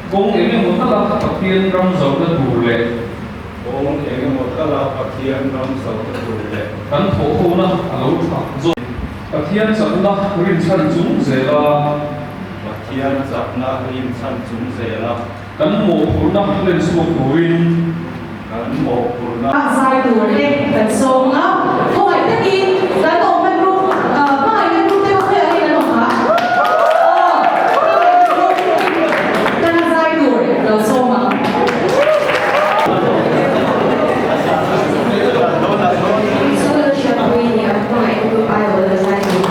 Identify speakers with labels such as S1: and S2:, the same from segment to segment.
S1: Kawng eng emaw tala Pathian ram zohna tur leh.
S2: Kawng eng emaw tala Pathian ram zohna tur leh.
S1: Kan thawhhona a lo tha zawk. Pathian chakna rinchhan chung zela.
S2: Pathian chakna rinchhan chung zela.
S1: Kan mawhphurhna hlen chhuak turin.
S2: Kan mawhphurhna.
S3: A zai tur te kan sawm a, khawngaih takin kan awmna group hmangaihna group te pawh hriat hi kan awm a, aw hmangaihna group tana zai tur lo sawm ang.
S4: School hriatpui ni a hmangaihna group aiawh lo zai tur.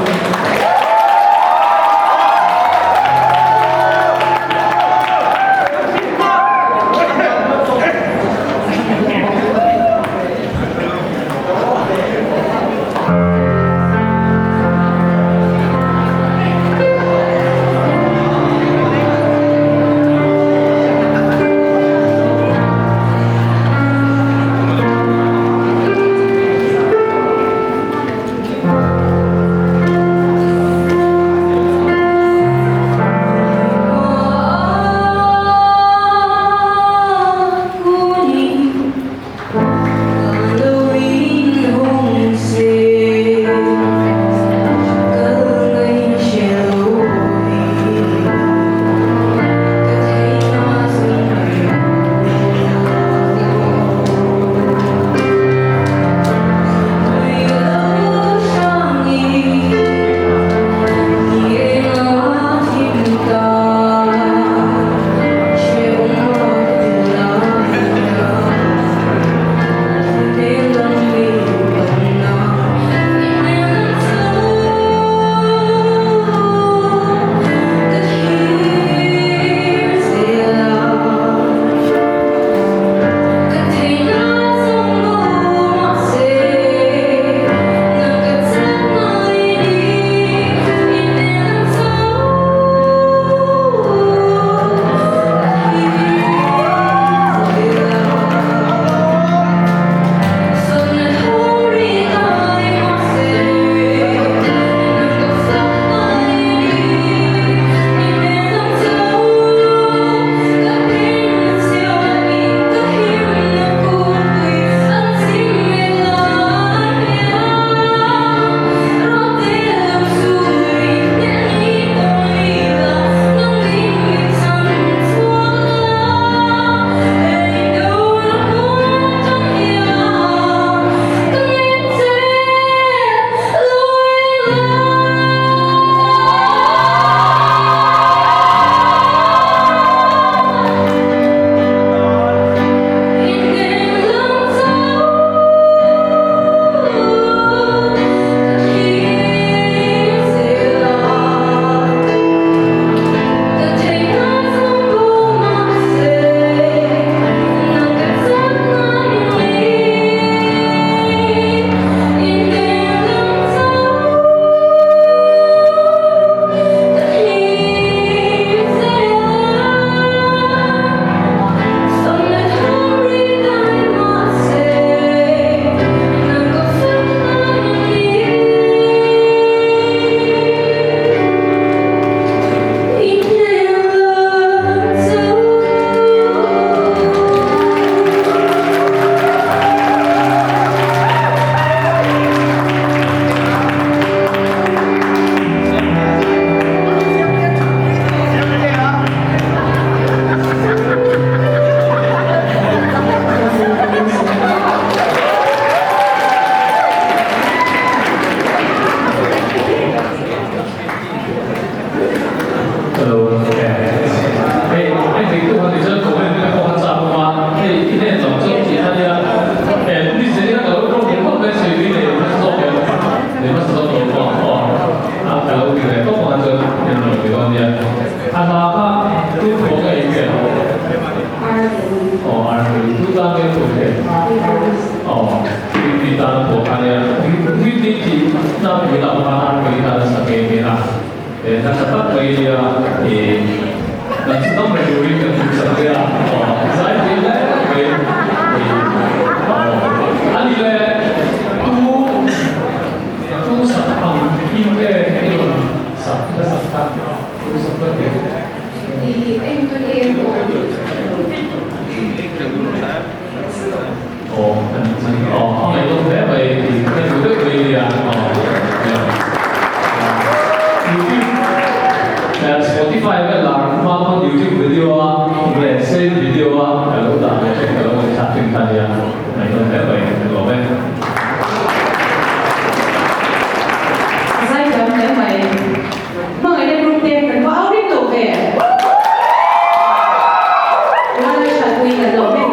S1: nia. YouTube Spotify vel lar hma pawn YouTube video a Rsa video a ka lo dah ve thin ka lo ngaihthla thin kha nia. Ngaihnawm hle mai ka lawm e.
S3: Zaithiam hle mai. Hmangaihna group te kan va au ring lo ve. Lala Hranpui kan lawm e.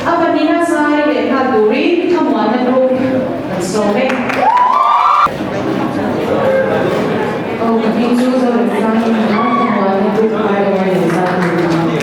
S3: A pahnihna zai leh nghal turin thlamuanna group kan sawm e.
S4: Aw ka hming chu Zorinsangi a ni a, thlamuanna group aiawh a leh zai tur a ni.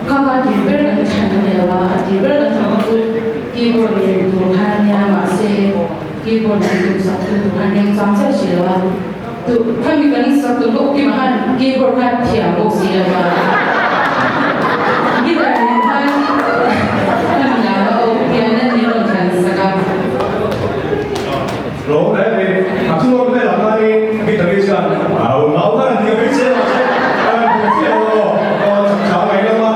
S5: Kha kha tir ber kan chhan a ni lo a, a tir ber kan chhan chu keyboard rin tur khan a nia mahse keyboard rin tum sak tu tur khan remchang chiah si lo a, tu khami kan sak tum bawk kim ah khan keyboard kha thiam bawk si lo a, guitar nen khan khami la a aw pian a ni rawn thlan sak a.
S6: Lo hle mai, a thu rawn velah khanin guitarist khan au ngau khan an ti a hmeichhe mahse a rawn hmu chiah lo aw, aw chak chang mai lama.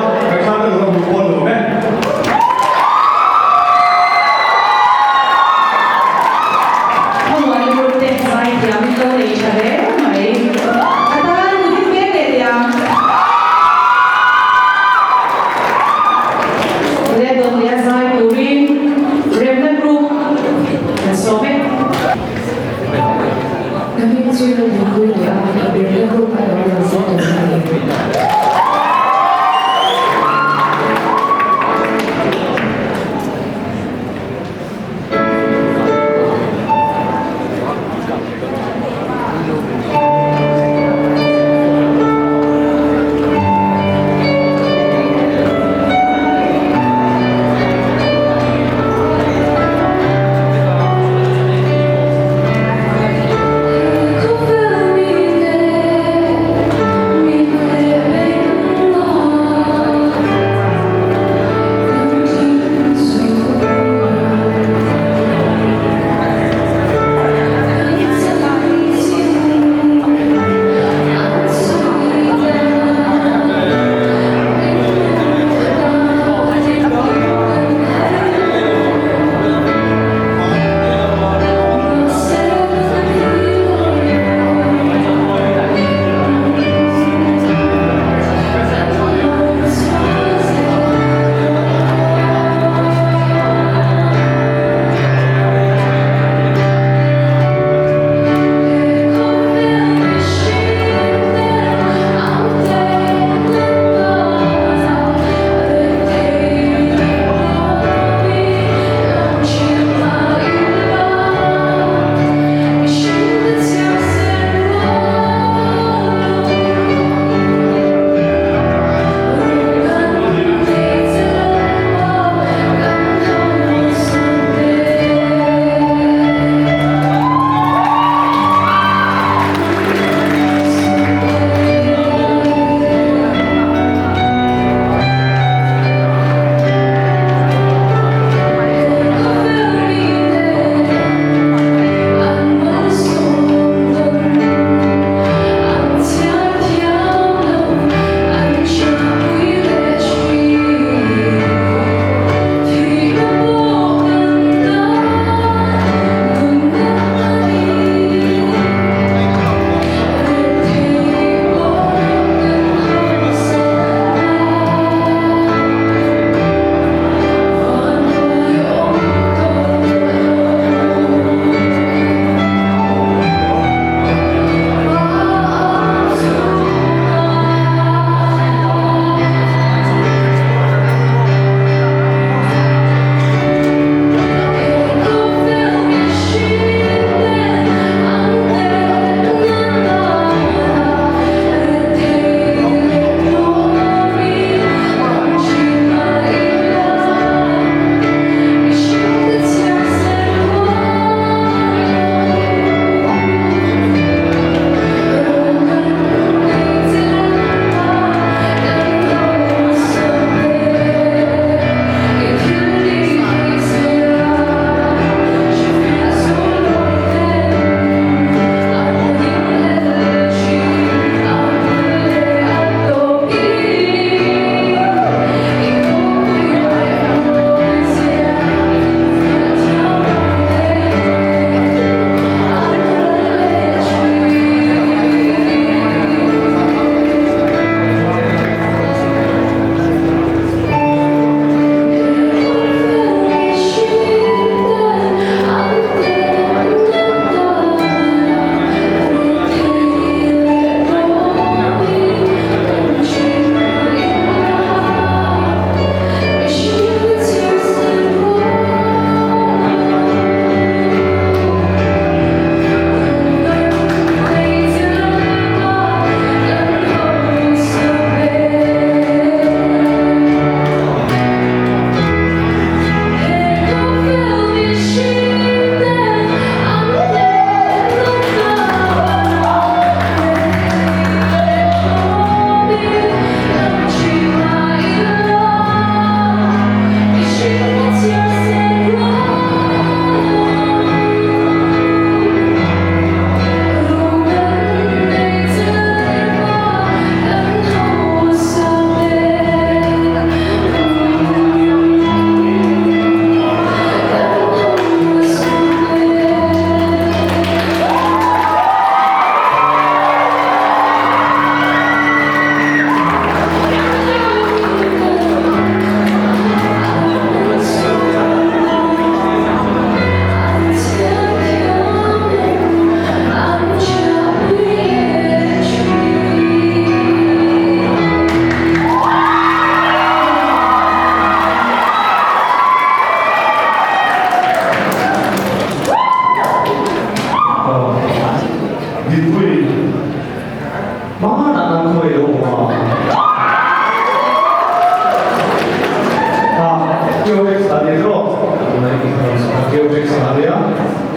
S6: ve a,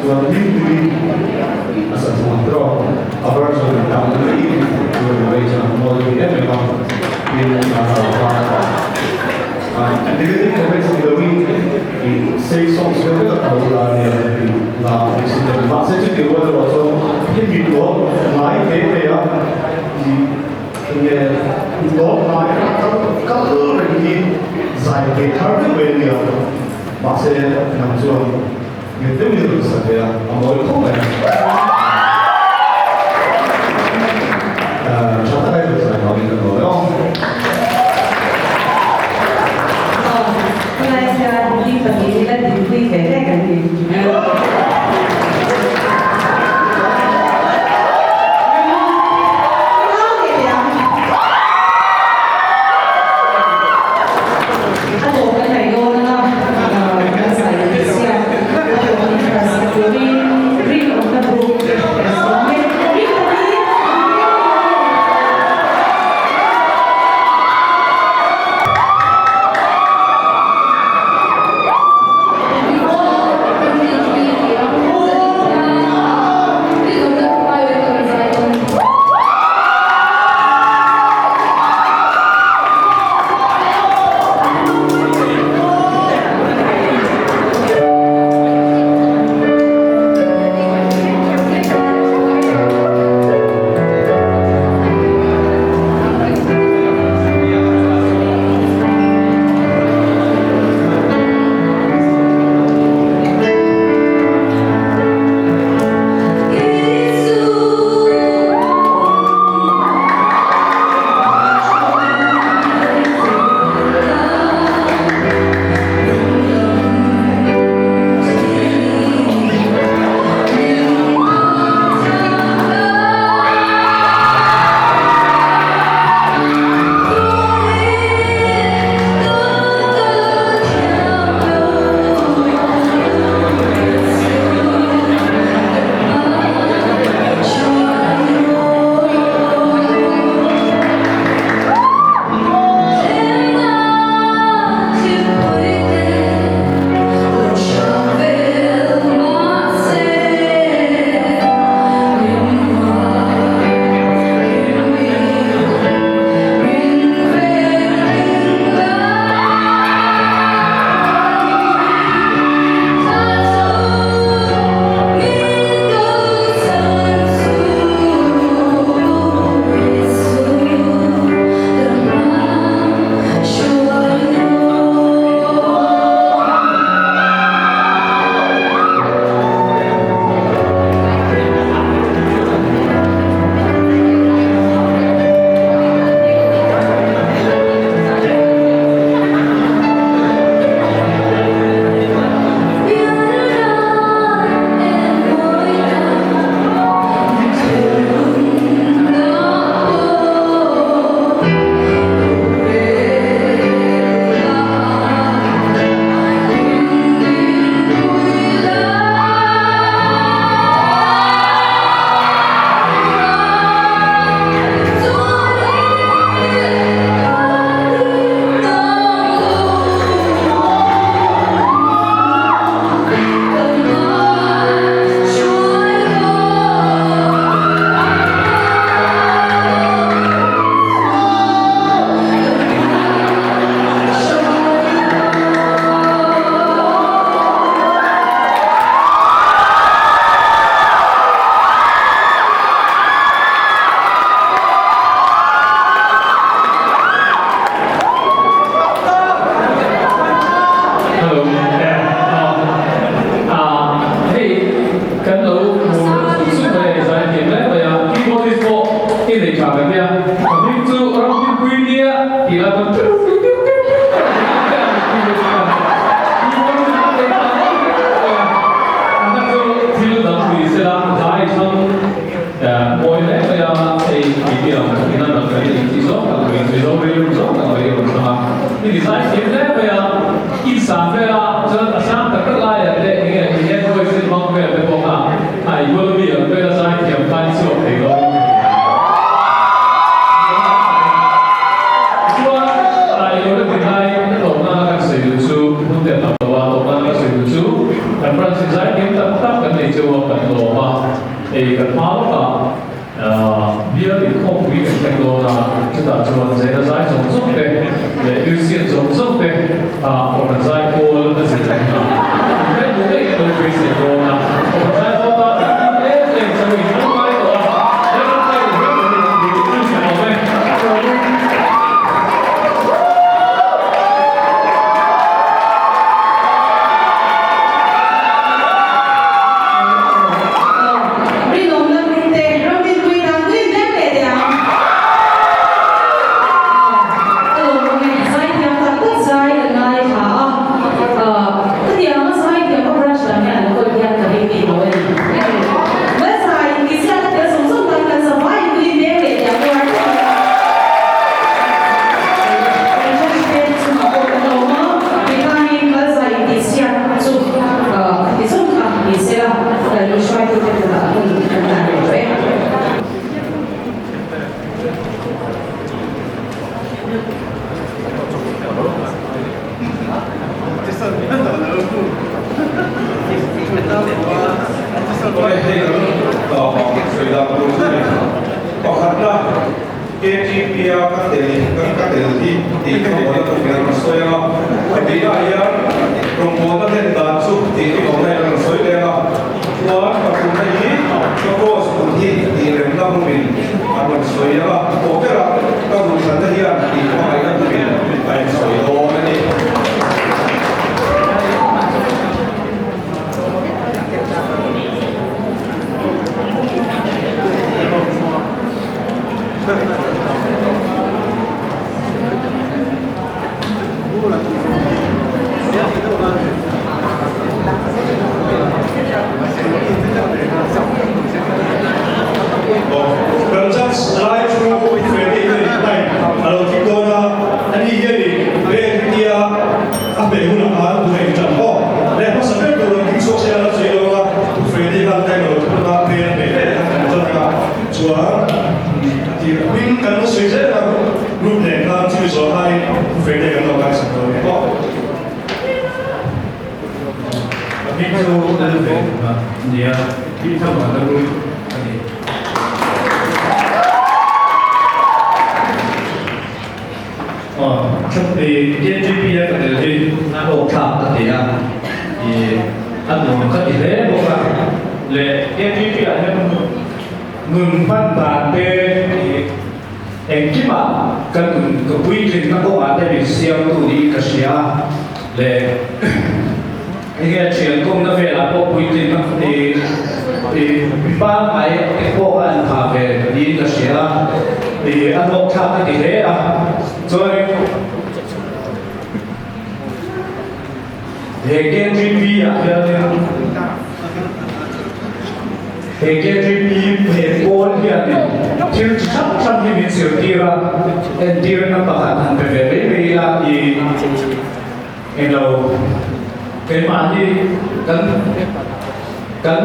S6: chuan Hlimpuii a sa thung ang tawh a version a dang mai tur ni mai chuan a mawi em em a, tin Negative comments ni loin i say songs deuh vek a ka lo la nia tih la ni sin deuh mahse chuti rual erawh chuan hemi dawt ngai te te a i enge dawt ngai kal kal reng hi zai thei thar deuh mai a nia mahse nang chuan nghet deuhin a rawn sa ve a a mawi khawp mai tha taka i rawn zai vangin ka lawm e aw.
S3: Tunlai hian team pahnihin la dinpui ve ve kan ni. A tawp kan ngaih dawn anga kan zai leh siam a tawp an inhriatsak turin rinawmna buk kan sawm e. Rinawmin
S1: Kohhran Zaipawl a zir ang a, inrem duh ngei ka lo beisei dawn a, Kohhran Zaipawl tan kan hlim em em chu in hmang ngai tawh a, Lalramthai inrem turin an dil thin ka awm e.
S3: Rinawmna hmingte Ramdinpui tan tui mek leh teh ang. Ka lawm awm e, zaithiam tak tak zai kan ngaithla a, khatianga zaithiam ka brush lam hian an kawl hian ka ring bik lo a ni. Malzai intiziakna tel zawng zawng tan kan zavaiin tui mek leh teh ang uar tak a. Kan church te chungah pawh kan awm a, tikhanin Malzai intihsiak chu khati zawng kha ni sela kan hruaitute bulah hun kan dan leh tawh e.
S2: Pakhatna KTP-a ka tel ka tel hi tih ka mawlna tur hian ka sawi a, hetihnah hian rawngbawlna hlen dan chu tih ka mawlna hian ka sawi leng a, chuan pathumna hi ka cross kut hi tih remna hmumin an rawn sawi ang a, tawh berah ka duhthlanna hian tih hmangaihna hmumin a insawi dawn a ni.
S6: Kan judge lai chu Freddy hian time a lo thik dawn a, ani hianin band tia a hmeh hunah khan duh eng tan maw? Leh hmasa ber tur an ding chhuak se a la sawi lo a, Freddy khan time a lo thik dawn a, band a hmeh leh khan kan tan ang a, chuan a tir hming kan la sawi zel ang, group nen khan chumi zawh khanin Freddy kan lo kaisak dawn e aw.
S7: Ka hming chu Lalve a nia, Tihthama la lut a ni. KGP a ka tel hi a hlawk thlak ka ti a, ih a nuam ka ti hle bawk a. Leh KGP ah hian nun hman dan te ih engkimah ka nun ka puitlinna kawngah te min siamtu niin ka hria a. Leh enge thian kawmna velah pawh puitlinna ih ih pangngai te pawh a an phah ve niin ka hria a, ih a hlawk thlak ka ti hle a, chuanin he KGP ah hianin he KGP he pawl hianin thil chi hrang hrang hi min zirtir a, entirna pakhat han pe ve mai mai ila ih. Englo, keimah hi kan kan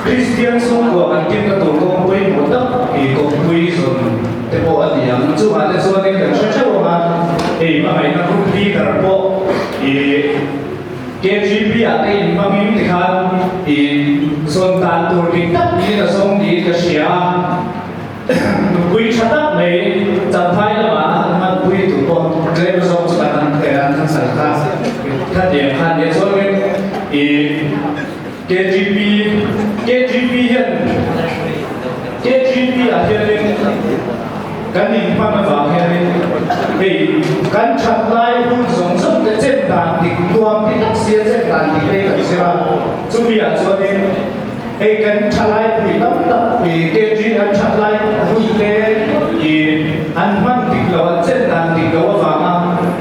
S7: Kristian chhungkua kan kimna tur kawng pawimawh tak hi kawngpui zawn te pawh a ni ang. Chungah te chuanin kan hre theuh ang a, hei hmangaihna group leader pawh ih KGB ah te inhmangin tikhan ih zawn dan tur dik tak niin a zawng niin ka hria a. Nupui tha tak mai Champhai lamah a han hmanpui tur pawh tlem zawk chu kan han an han sal kha khatiang kha nia chuanin ih KGP KGP hian KGP ah hianin kan inhman avang hianin hei kan that lai hun zawng zawng te chen dan dik nuam ti tak sia chen dan dik te hi kan zir a chumi ah chuanin Hei kan thalai pui tam tak i KG an thatlai hun te i an hman dik lo, an chet dan dik lo avanga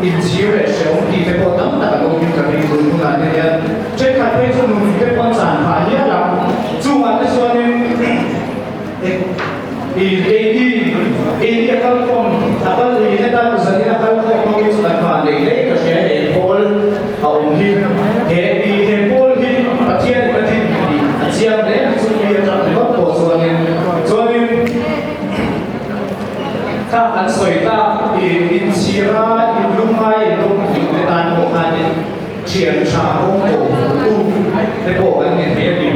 S7: inchhir leh hrehawm tih te pawh tam tak an awm in ka ring tun hunah te hian thenkhat phei chu nun te pawh an chan phah hial ang. Chungah te chuanin i keini keini a kal khawm a kal i heta zanin a kal khawm ho hi chu kan van lei lei ka hria he pawl a awm hi he i he pawl hi Pathian in a din tih a chiang hle a chu mi atang ringawt pawh chuanin chuanin kha an sawi tak i inchhira inlungngai inlung te tan pawh khanin Thian tha kawng ko tu te pawh kan ni thei a ni.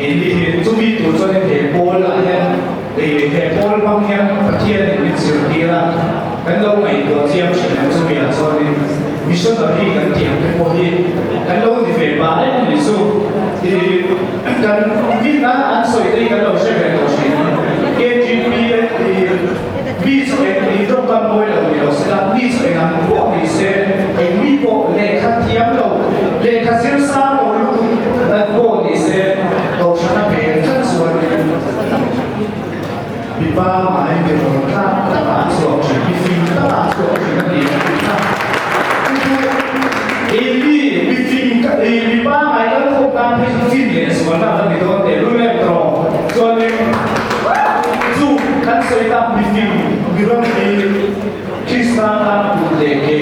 S7: In ni hi chumi tur chuanin he pawl ah hian ih he pawl hmang hian Pathianin min zirtir a, kan lo ngaihtuah chiang thin ang chumi ah chuanin. Missionary kan tih ang te pawh hi kan lo ni ve pah reng a nih chu. Ih kan min a an sawi te hi kan lo hre ve tawh thin. KGP ih mi chu eng ih tawngkam mawi lo ni lo se la, mi chu eng ang pawh ni se, eng mi pawh lehkha thiam lo, lehkha zir sang lo lutuk pawh ni se, Kohhran a hmel tlat chuan Mipa ngai mi rawn tlak tak ah chhuak thin, mi fing tak ah chhuak thin a ni a tih kha. Chu chu mi mi fing mipa ngai kal khawp tan phei chu fin leh zualna a la ni dawn teh lul em tawh. Chuanin chu kan sawi tak mi fing mi rawn hi Krista tan kut leh ke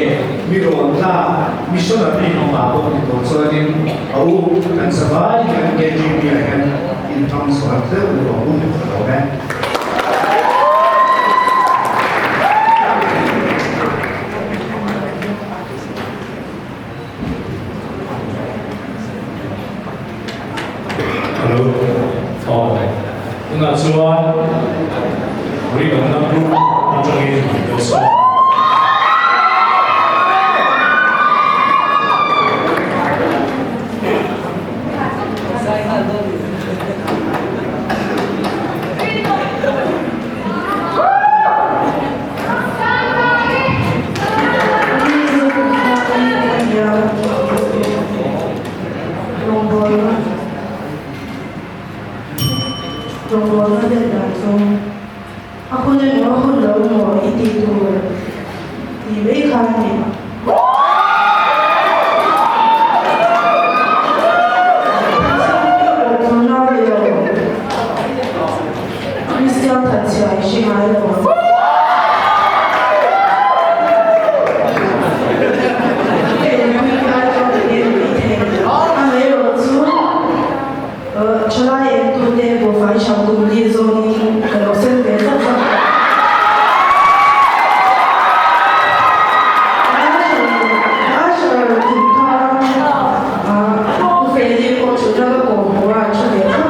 S7: mi rawn tlak missionary hmangah pawh ni tawh chuanin a u kan zavai hian KTP ah hian Inthang sual deuh deuh a um ka lo e.
S8: Hello. Aw. Tunah chuan Rinawmna group atangin kan sawm.
S9: Rawngbawlna let dan chu a hun emaw a hun lo emaw i tih tur tih mai kha a ni. Kristian thatchhia i hre ngai lo ang. Thalai engtute buhfai tha kum li zawngin ka lo sen ve tlat a. Asher kum kha Pu Feli pawh thutna ka kawm haw a, a tha ve tlat.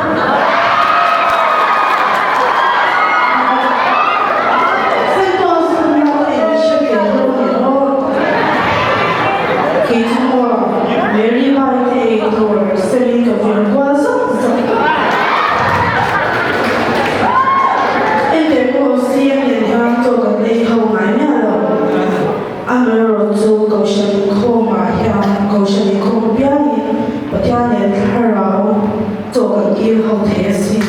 S9: Sentawng sunna ka inhre ve lo a ni maw? Kei chu maw Mary Bai te ei tur Selin ka vir kual zak zak a. Ente pawh CM nen hian chaw kan ei ho ngai miah lo. Amaherawh chu Kohhran inkhawmah hian Kohhran inkhawm apiangin Pathian leh Thlarau chaw kan kil ho thei asin.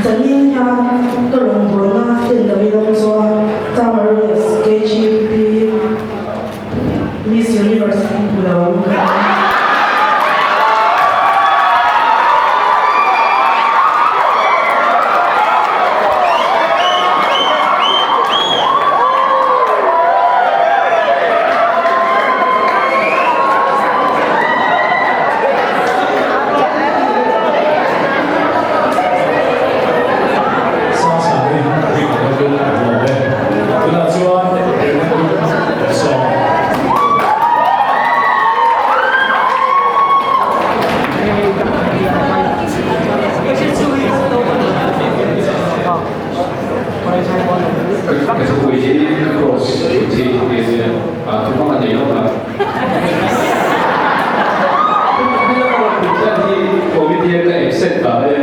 S9: Zanin hian ka rawngbawlna hlen lo ila chuan Tamaris KGP Miss Universe hi hmu lo ka ni.
S8: Sang hi ring a lo lo e. Tunah chuan
S1: Ka thupui hi cross thi tih a nia, thupang a nei lo a. Pathian hi committee a ka accept ta mai a.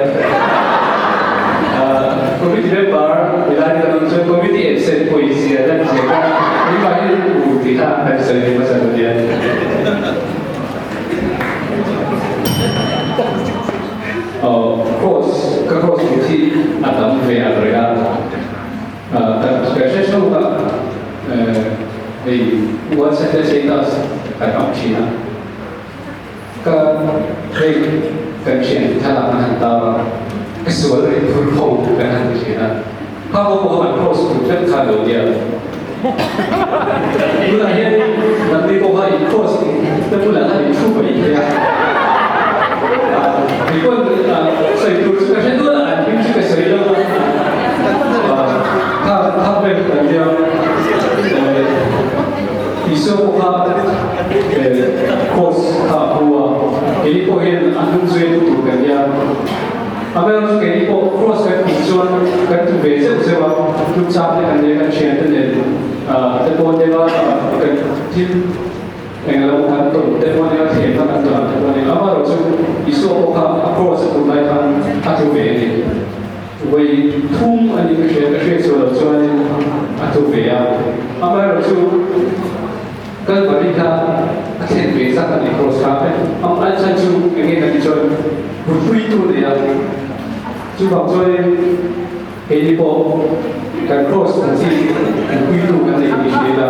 S1: Committee member helai kan awm chuan committee accept pawizia lan zia kha keimah hi u tih kha kan sawi ve hmasa lo nia. Cross ka cross tur hi a tam ve ang reng a, ka hre hreuh a, hei WhatsApp te status kan up thin a. Ka hei kan thian thlalak an han tar a, ka sual rih phur ho kan han ti thin a, kha ho pawh an cross tur vek kha lo nia. Tunah hian nangni pawh kha in cross te bulah khan in thu mai thei a, kei pawn sawi tur chu ka hre nual a, an hming chu ka sawi lo a, kha kha vel kan nia. Isua pawh kha cross kha a pu a, keini pawh hian a hnung zui tu tur kan nia. Amaherawhchu chu keini pawh cross kan tih chuan kan tlu ve zeuh zeuh a, tluk chak te kan nia kan thiante nen. Te pawh nia kan thil eng lo kan tawn te pawh nia thlemna kan tawn te pawh nia amaherawhchu Isua pawh kha a cross a tum lai khan a tlu ve a ni. Vawi thum a ni ka hria ka hriat chhuah loh chuanin a tlu ve a. Amaherawhchu Kalvari kha a thlen ve zat a ni cross kha a chhan chu eng nge kan tih chuan mutpuitu nei a chuvang chuanin Keini pawh kan cross ang chi mutpuitu kan nei tih hria ila,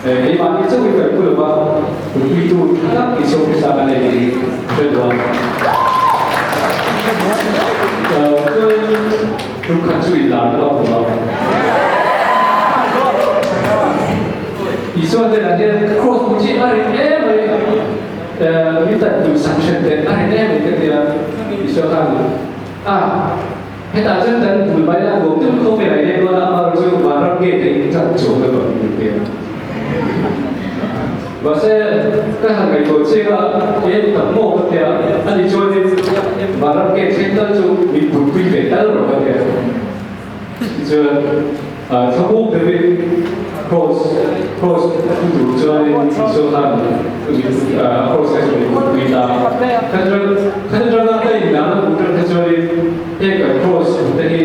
S1: keimahni chauhin kan pu lova mutpuitu tha tak Isua Krista kan nei tih hi hre duh a. Chuan tum khat chu inlar ka lo hmu a. Isua hnenah hian cross put hi a rit em mai, mi tan duhsak hret teh a rit em mai ka ti a. Isua khan a. Hetah chuan kan bul mai a nuam deuh khawp mai leh dawn a, amaherawh chu vanram gate a in chan chuang ka rawn hmu te a. Mahse ka han ngaihtuah chiang a, e tak maw ka tia, ani chuanin vanram gate thleng tal chu min bulpui ve tal rawh ka tia. Tichuan thlawhbuk deuhin cross cross pu tur chuanin Isua khan cross kha chu min bulpui ta a. Kha chuan ka inlahna bul ṭang kha chuanin Heng kan cross te hi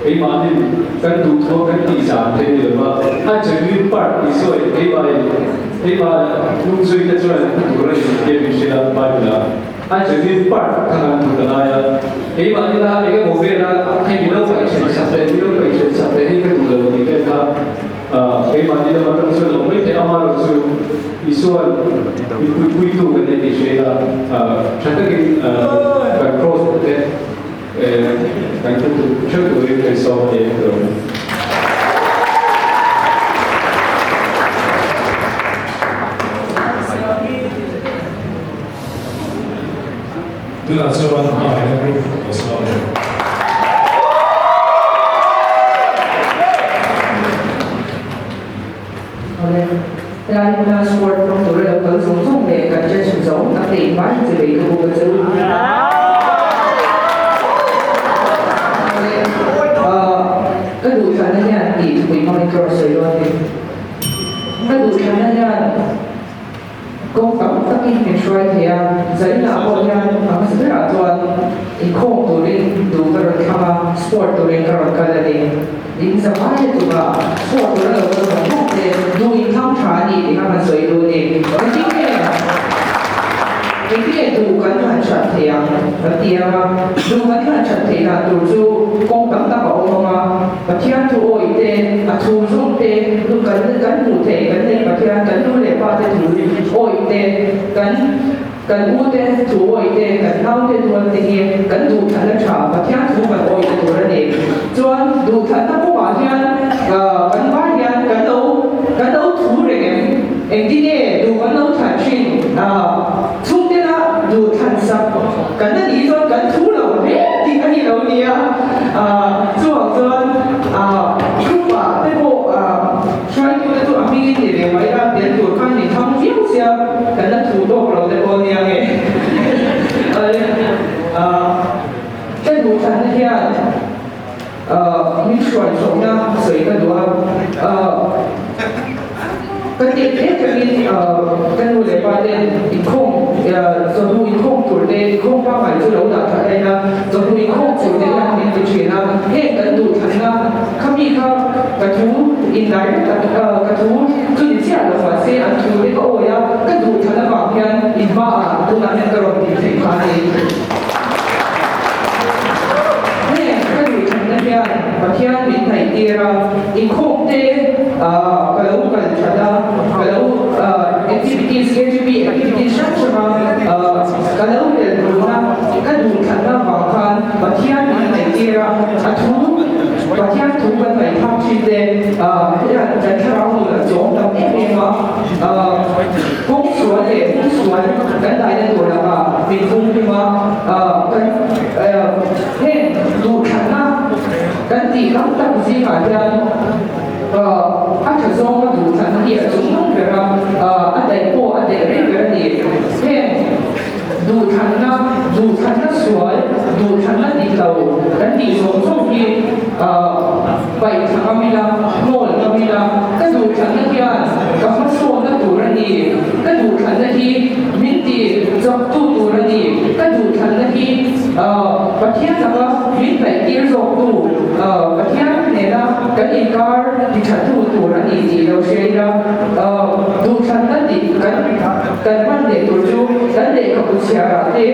S1: keimahnin kan duhthawh kan tih zan thei ni lova, a genuine part tih sawi keimahin keimah hnungzui te chuan a tur a ni tih a min hrilh a Bible ah. A genuine part kha kan hmu ta lai a, keimahni la eng emaw vela hei mi lo paih then sak leh mi lo paih then sak leh hi ka duh lo tih vel kha keimahni lama tang chuan lo mai theih amaherawh chu Isua'n min puipuitu kan nei tih hria ila, tha takin kan cross te kan hmu theuh turin kan sawm a ni ang tawh.
S8: Tunah chuan hmai na group ka sawm a ni.
S10: Awle, helai hmuna sport hmang tura lo kal zawng zawng leh kan judge zawng tak te in vai che bei ka buk a che u. Awle, ka duhthlanna hian tih thupui hmangin ka rawn sawi dawn a ni. Ka duhthlanna hian kawng tam takin min hruai thei a, zainah pawh hian a hmasa berah chuan inkhawm turin duh ka rawn thlang a, sport turin ka rawn kal a ni. In zavai a chunga sport tura lo kal vawng vawng te duh inthlang tha a ni tih kha kan sawi duh a ni. Engtin nge engtin nge duh kan han that thei ang kan ti ang a, duh kan han that theih dan tur chu kawng tam tak a awm ang a, Pathian thu awih te, a thu zawng te, nu kan kan hmuh theih kan nei Pathian kan nu leh pa te thu awih te, kan kan u te thu awih te, kan nau te tuan te hi kan duhthlanna tha Pathian thu kan awih na tur a ni. Chuan duhthlanna kawngah hian kan vai hian kan lo kan lo thu reng em? Engtin nge duh kan lo thlan thin? Chhungtena duhthlan sak kan la nih chuan kan thu lo hle tih a ni lo nia. Chuvang chuan group-ah te pawh hruaitute chu a hmingin ni ve mai a, tel tur khan min thang viau sia, kan la thu tawk lo te pawh nia nge. Ka duhthlanna hian Min hruai chhohna sawi ka duh a, ka tih hle tangin ka nu leh pa ten inkhawm chawhnu inkhawm tur te inkhawm pangngai chu lo dah that ain a, chawhnu inkhawm tur te hian min ti thin a, heng kan duh thanna kha mi kha ka thu indai tak ka thu chu ni chiah lo mahse an thu te ka awi a, ka duh than avang hian in hmaah tunah hian ka rawn tih theih kha a ni. Heng ka duhthlanna hian Pathian min hnaih tir a, inkhawm te ka lo kal that a, ka lo activities, KGB activities hrang hranga ka lo tel tuna ka duhthlanna vang khan Pathian min hnaih tir a, a thu, Pathian thu kan ngaihthlak thin te hian kan thlarau nun a chawm tam em em a. Kawng sual leh hmun sual kan daihna tur lakah min vung hlim a, kan heng duhthlanna kan tih tam tak zingah hian a tha zawnga duhthlanna hi a chungnung ber a, a daih pawh a daih rei ber a ni. Heng duhthlanna, duhthlanna sual, duhthlanna dik lo kan tih zawng zawng hi paih thla ngam ila, hnawl ngam ila. sak tu tur a ni. Ka duhthlanna hi Pathian laka min hnaihtir zawktu, Pathian hnena kan inkar tithattu tur a ni tih lo hria ila, duhthlanna dik kan kan hman leh tur chu kan lehkhabu chhiarah te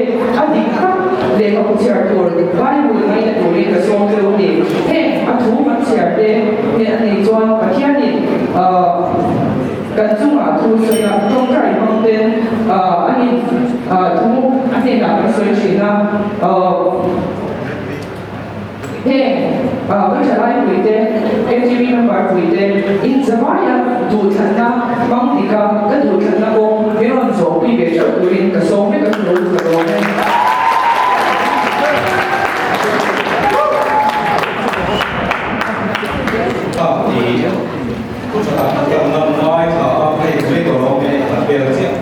S10: a dik tak lehkhabu chhiar tur Bible ngaina turin ka sawm deuh a ni. Heng a thu kan chhiar te hnen a nih chuan Pathianin Kan chungah thu sawi a, tawngtai hmang ten a ni thu a hnenah kan sawi thin a. Heng ka thalai pui te, MTV member pui te in zavai a duhthlanna hmang dik a, ka duhthlanna kawng min rawn zawhpui ve theuh turin ka sawm vek a chu ka lawm e.
S2: Thu tha tak tak an ngam ngai thla a, hei sawi tawh lo mai a vel chiah.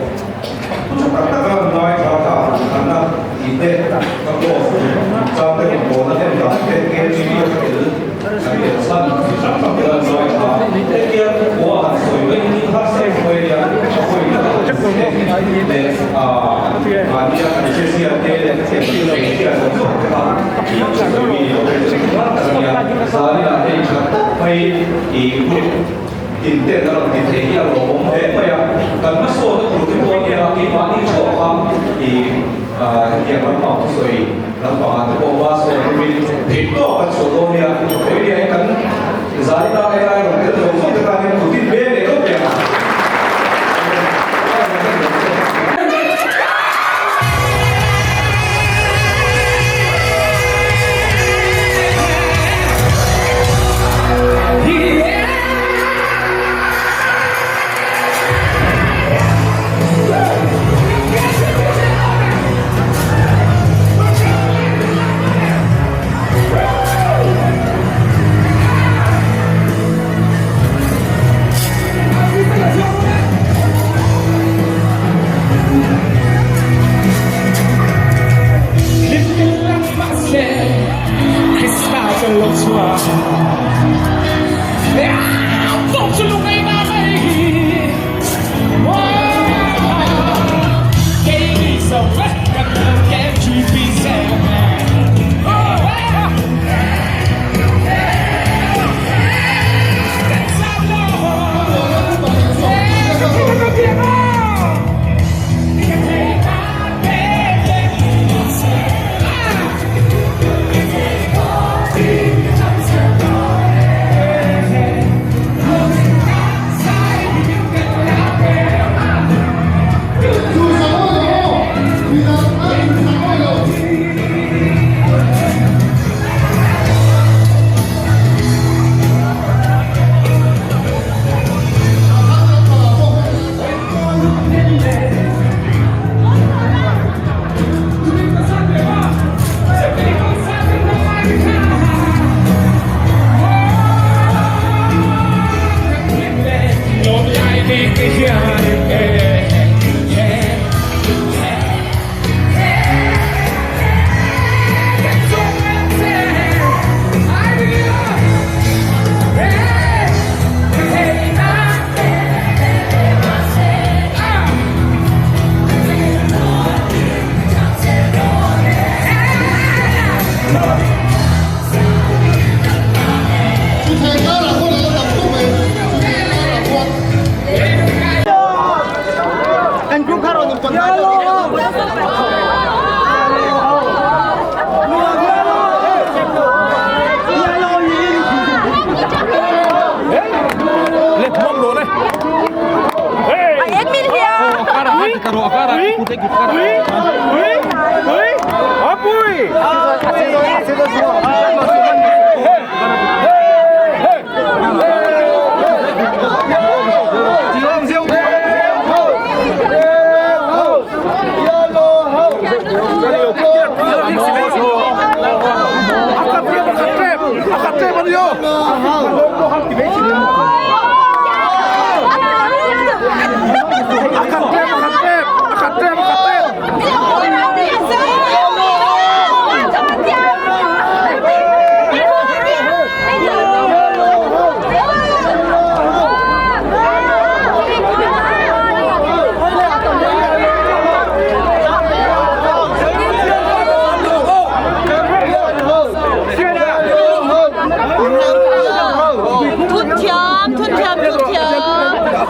S2: Thu tha tak tak an ngai thla kha a han a tih te ka post chang te rawn bawl a en dan te KGB a ka tel kan tel chhan chi hrang hrang te an ngai thla a. Hetia khua han sawi mai hi harsa em mai ania, a hawi na tak te leh mahnia kan hriatziah te leh ka thiam tih leh hriat zawng zawng te kha i sawi mi ni lo hei chu engmah tak ania. Zaninah hei tha tak mai i group tin ten a rawn ti thei hi a lawmawm hle mai a, kan hmasawnna tur te pawh ania keimahni theuh kha i hetiang lampang thusawi lampangah te pawh hma sawn tumin theihtawp kan chhuah dawn nia, vawiin hian kan Zaninah helai rawn tel zawng zawng te tan hian kut in ve leh deuh teh ang.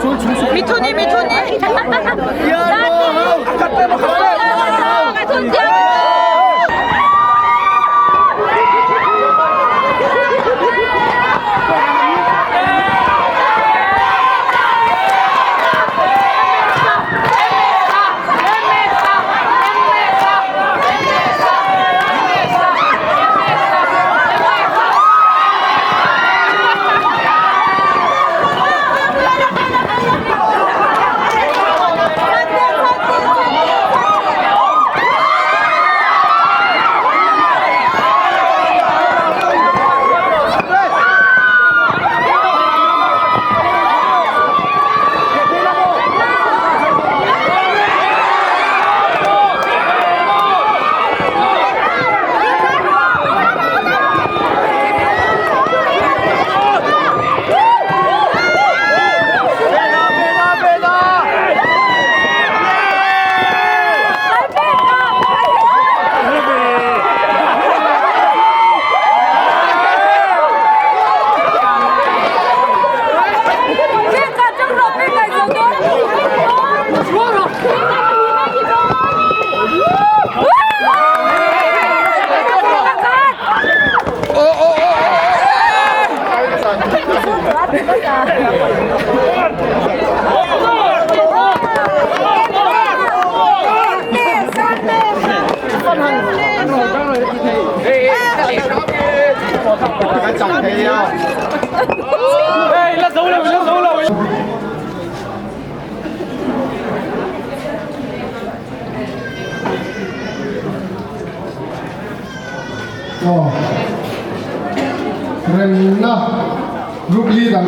S11: Mithuni mithuni.
S12: Aw. Remna group leader.